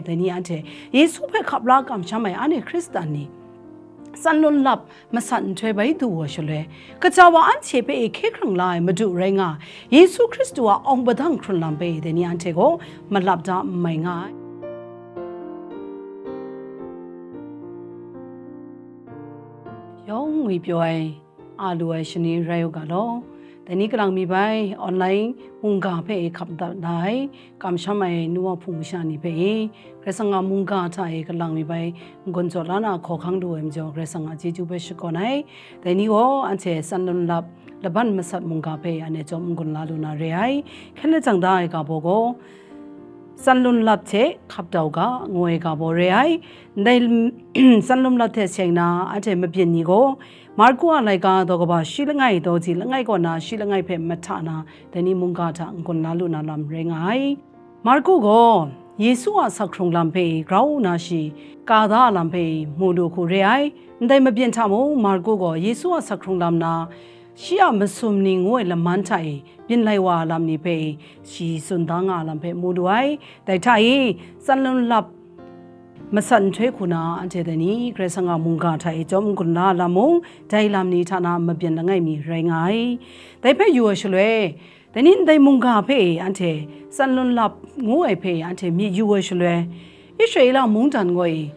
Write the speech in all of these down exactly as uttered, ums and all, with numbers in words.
Dai ni anhte Yesu hpe hkap la kamsham ai anhte Hkristan ni, tsanlun lap masat nhtoi bai du wa shaloi, kaja wa anhte hpe e hkye hkrang la ai Madu rai nga, Yesu Hkristu a awng padang hkrun lam hpe dai ni anhte gaw malap da n mai nga ai. Yawng ngwi pyaw ai, a lu ai shani rai u ga law. Dai ni kalang mi bai, online mungga hpe e hkap dat da ai, kamsham ai nu wa hpung masha ni hpe e, Karai Kasang a mungga hta e kalang mi bai, n-gun jaw la na hkawhkang lu ai majaw, Karai Kasang a chyeju hpe shakawn ai. Dai ni gaw, anhte tsanlun lap, laban masat mungga hpe anhte chyawm n-gun la lu na re ai. Hkyen lajang da ai ga baw gaw, tsanlun lap hte hkap dau ga, ngu ai ga baw re ai. Ndai tsanlun lap hte seng na, anhte mabyin ni gaw, Marku a laika daw kaba shi langai daw ji langai kaw na shi langai hpe mahta na, dai ni mungga hta n-gun la lu na lam rai nga ai. Marku gaw Yesu a asak hkrung lam hpe grau nna shi ka da a lam hpe mu lu hku re ai. Ndai mabyin hta mung, Marku gaw Yesu a asak hkrung lam na, shi a masum ni ngu ai laman hta e byin lai wa ai lam ni hpe shi tsun da nga ai lam hpe mu lu ai. Dai hta e, tsanlun lap masat nhtoi hku na anhte dai ni Karai Kasang a mungga hta e chyawm n-gun la ai lam mung, dai lam ni hta na mabyin langai mi rai nga ai. Dai hpe yu ai shaloi, dai ni ndai mungga hpe anhte tsanlun lap ngu ai hpe anhte myit yu ai shaloi, Israela mungdan gaw e,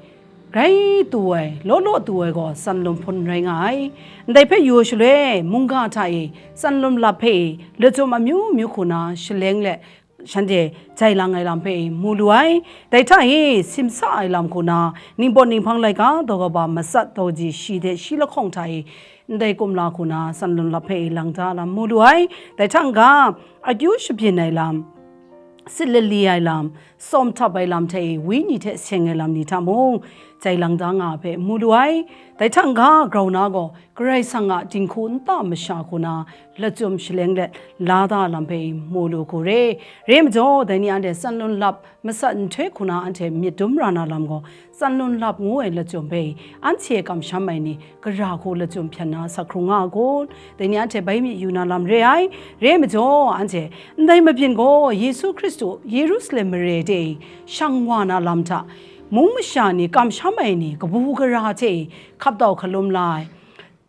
grai tu ai, law law tu ai gaw tsanlun hpun rai nga ai. Ndai hpe yu ai shaloi, mungga hta e tsanlun lap hpe e lachyum amyu myu hku na shaleng let, shanhte jai lang ai lam hpe mu lu ai. Dai hta e, simsa ai lam hku na, ningpawt ninghpang laika daw kaba matsat daw ji shi hte shi lahkawng hta e, ndai kumla hku na, tsanlun lap hpe e lang da lam mu lu ai. Dai hta n-ga, akyu shabyin ai lam, sit lali ai lam, tsawm htap ai lam hte e, wenyi hte seng ai lam ni hta mung, jai lang da nga ai hpe mu lu ai. Dai hta n-ga, grau na gaw, Karai Kasang a dinghku nta masha hku na lachyum shaleng let la da lam hpe mu lu hku re. Re majaw, dai ni anhte tsanlun lap masat nhtoi hku na anhte myit dum ra na lam gaw, tsanlun lap ngu ai lachyum hpe anhte kamsham ai ni gara hku lachyum hpyan na sa hkrung nga a kun? Dai ni anhte bai myit yu na lam re ai. Re majaw, anhte ndai mabyin gaw Yesu Hkristu Yerusalem mare de shang wa na lam hta, mung masha ni kamsham ai ni kabu gara hte hkap dau hkalum la ai.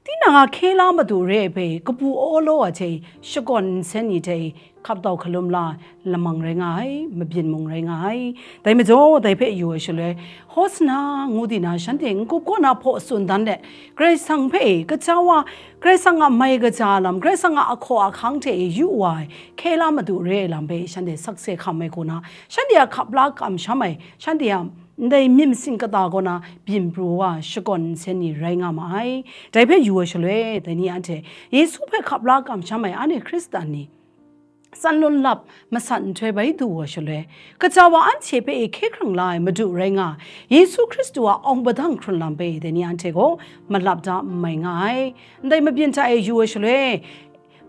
Tinang a hkye la madu re ai hpe kabu awlaw ai hte shakawn nsen ni hte hkap dau hkalum la ai lamang rai nga ai, mabyin mung rai nga ai. Dai majaw, dai hpe yu ai shaloi, Hosana ngu di na shanhte n-gup kaw na hpaw tsun dan let, Karai Kasang hpe kaja wa, Karai Kasang a mai kaja lam, Karai Kasang a ahkaw ahkang hte yu wa ai, hkye la madu re ai lam hpe shanhte sakse hkam ai hku na, shanhte a hkap la kamsham ai, shanhte a ndai myit masin kata kaw na byin pru wa shakawn nsen ni rai nga ma ai. Dai hpe yu ai shaloi, dai ni anhte Yesu hpe hkap la kamsham ai anhte Hkristan ni, tsanlun lap masat nhtoi bai du wa shaloi, kaja wa anhte hpe e hkye hkrang la ai Madu rai nga, Yesu Hkristu a awng padang hkrun lam hpe dai ni anhte gaw malap da n mai nga ai. Ndai mabyin hta e yu ai shaloi,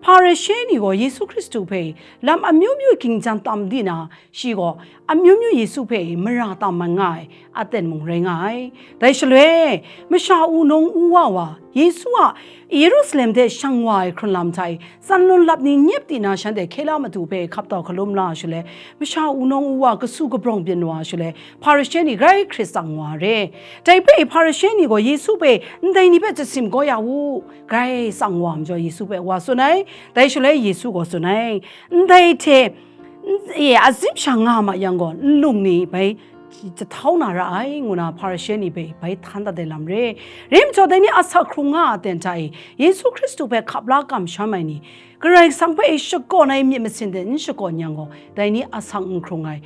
Hparishe ni gaw Yesu Hkristu hpe lam amyu myu ging jan tam di na, shi gaw amyu myu Yesu hpe mara tam man nga ai aten mung rai nga ai. Dai shaloi, masha wunawng wuwa wa Yesu a Yerusalem de shang wa ai hkrun lam hta e, tsanlun lap ni nyep di na shanhte hkye la madu hpe hkap dau hkalum la shaloi, masha wunawng wuwa kasu kabrawng byin wa shaloi, Hparishe ni grai hkrit tsang wa re. Dai hpe Hparishe ni gaw Yesu hpe ndai ni hpe jasim kau ya u, grai tsang wa majaw Yesu hpe wa tsun ai. Dai shaloi Yesu gaw tsun ai, ndai hte n-, e, azip sha nga ma yang gaw, nlung ni bai jahtau na ra ai, ngu na Hparishe ni hpe bai htan dat ai lam re. Re majaw, dai ni asak hkrung nga a ten hta e, Yesu Hkristu hpe hkap la kamsham ai ni, Karai Kasang hpe e shakawn ai myit masin de n shakawn yang gaw, dai ni asak n hkrung ai,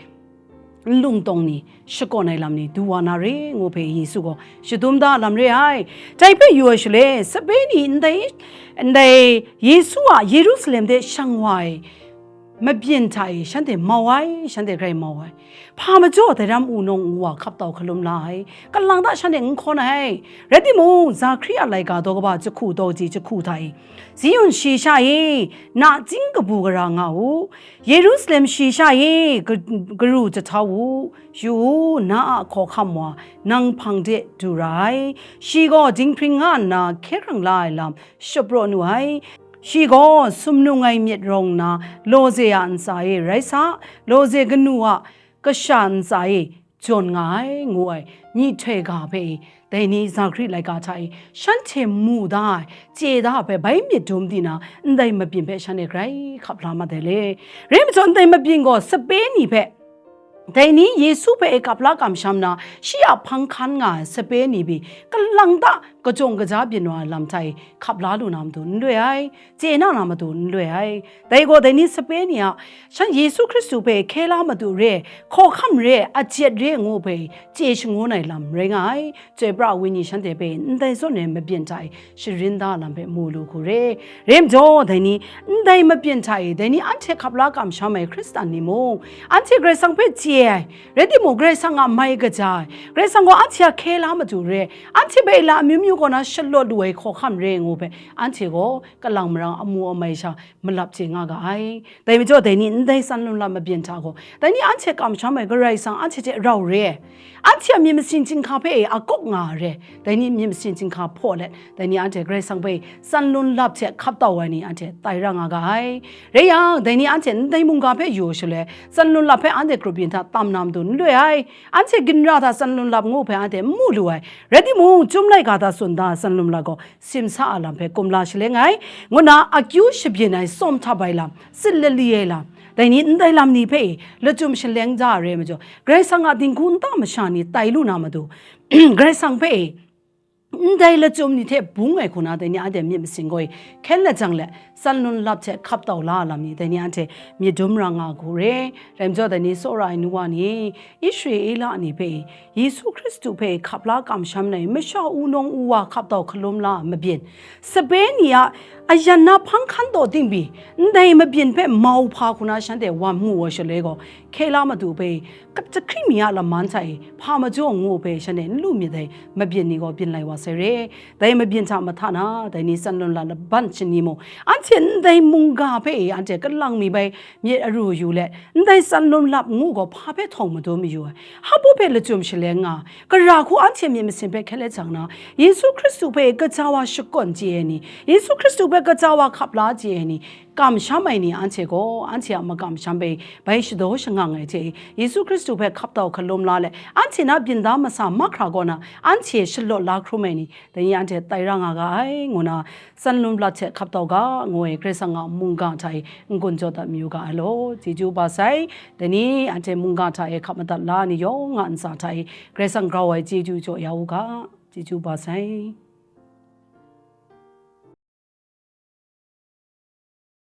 n lungtawng ni shakawn ai lam ni du wa na re, ngu hpe Yesu gaw shadum da lam re ai. Dai hpe yu ai shaloi, sape ni ndai, ndai Yesu a Yerusalem de shang wa ai mabyin hta e shanhte mau ai, shanhte grai mau ai. Hpa majaw dai ram wunawng wuwa hkap dau hkalum la ai, kalang ta shanhte n hkawn ai. Rai timung, Zahkri a laika daw kaba jahku daw ji jahku hta e, Ziun shayi sha e, nachying kabu gara nga u, Yerusalem shayi sha e, ka-, karu jahtau u, yu u, na a hkawhkam wa nang hpang de du ra ai. Shi gaw dinghpring nga nna hkye hkrang la ai lam shapraw nu ai. Shi gaw sumnung ai myit rawng nna, lawze a ntsa e rai sa, lawze kanu a kasha ntsa e jawn nga ai, ngu ai, myihtoi ga hpe dai ni Zakari laika hta e shanhte mu da ai, chye da ai hpe bai myit dum di na, ndai mabyin hpe shanhte grai hkap la mat ai le. Rai majaw, ndai mabyin gaw sape ni hpe, dai ni Yesu hpe e hkap la kamsham na, shi a hpang hkan nga ai sape ni pyi, kalang ta kajawng kaja byin wa ai lam hta e hkap la lu na matu n loi ai, chye na na matu n loi ai. Dai gaw, dai ni sape ni a, shan Yesu Hkristu hpe hkye la matu re, hkawhkam re, ajet re ngu hpe chye shangun ai lam rai nga ai. Chyoi pra ai wenyi shanhte hpe ndai zawn ai mabyin hta e sharin da lam hpe mu lu hku re. Rai majaw, dai ni ndai mabyin hta e dai ni anhte hkap la kamsham ai Hkristan ni mung, anhte Karai Kasang hpe chye ai, rai timung, Karai Kasang a mai kaja ai, Karai Kasang gaw anhte a hkye la matu re, anhte hpe la amyu myu kaw na shalawt lu ai hkawhkam re ngu hpe, anhte gaw kalang marang amu amai sha malap chye nga ga ai. Dai majaw, dai ni ndai tsan lun lap mabyin hta gaw, dai ni anhte kamsham ai Karai Kasang anhte hte rau re ai, anhte a myit masin chyinghka hpe e akawk nga ai re, dai ni myit masin chyinghka hpaw let, dai ni anhte Karai Kasang hpe tsan lun lap hte hkap tau ai ni anhte tai ra nga ga ai. Rai yang, dai ni anhte ndai mungga hpe yu shaloi, tsan lun lap hpe anhte grup yin hta tam na matu n loi ai. Anhte ginra hta tsan lun lap ngu hpe anhte n mu lu ai. Rai timung, Chyum laika hta tsun da ai tsan lun lap gaw, simsa a lam hpe kumla shaleng ai, ngu na akyu shabyin ai tsawm htap ai lam, tsit lali ai lam, dai ni ndai lam ni hpe lachyum shaleng da ai re majaw, Karai Kasang a dinghku nta masha ni tai lu na matu, Karai Kasang hpe ndai lachyum ni hte bung ai hku na, dai ni anhte myit masin gaw e hkyen lajang let, tsan lun lap hte hkap tau la ai lam ni, dai ni anhte myit dum ra nga hku re. Rai majaw, dai ni tsawra ai nu wa ni, Israela ni hpe, Yesu Hkristu hpe hkap la kamsham na i, masha wunawng wuwa hkap tau hkalum la ai mabyin, sape ni a ayan na hpang hkan taw ting pyi, ndai mabyin hpe mau hpa hku na shanhte wa mu wa shaloi gaw, hkye la matu hpe, jahkring mi a laman hta e hpa majaw ngu hpe shanhte n lu myit ai mabyin ni gaw byin lai wa sai re. Dai mabyin hta mahta na, dai ni tsan lun lap laban shani mung, anhte ndai mungga hpe e anhte kalang mi bai myit aru yu let, ndai tsan lun lap ngu gaw hpa hpe htawng madun mayu ai, hpa hpe lachyum shaleng nga, gara hku anhte myit masin hpe hkyen lajang na, Yesu Hkristu hpe kaja wa shakawn chye ai ni, Yesu Hkristu hpe kaja wa hkap la chye ai ni, kamsham ai ni anhte gaw, anhte a makamsham hpe bai shadaw shangang ai hte, Yesu Hkristu hpe hkap tau hkalum la let, anhte na byin da masa mahkra kaw na, anhte shalawt la hkrum ai ni, dai ni anhte tai ra nga ga ai, ngu na, tsan lun lap hte hkap tau ga, ngu ai Karai Kasang a mungga hta e n-gun jaw dat mayu ga ai law, chyeju ba sai. Dai ni anhte mungga hta e hkap madat la ai ni yawng a ntsa hta e Karai Kasang grau ai chyeju jaw ya u ga, chyeju ba sai.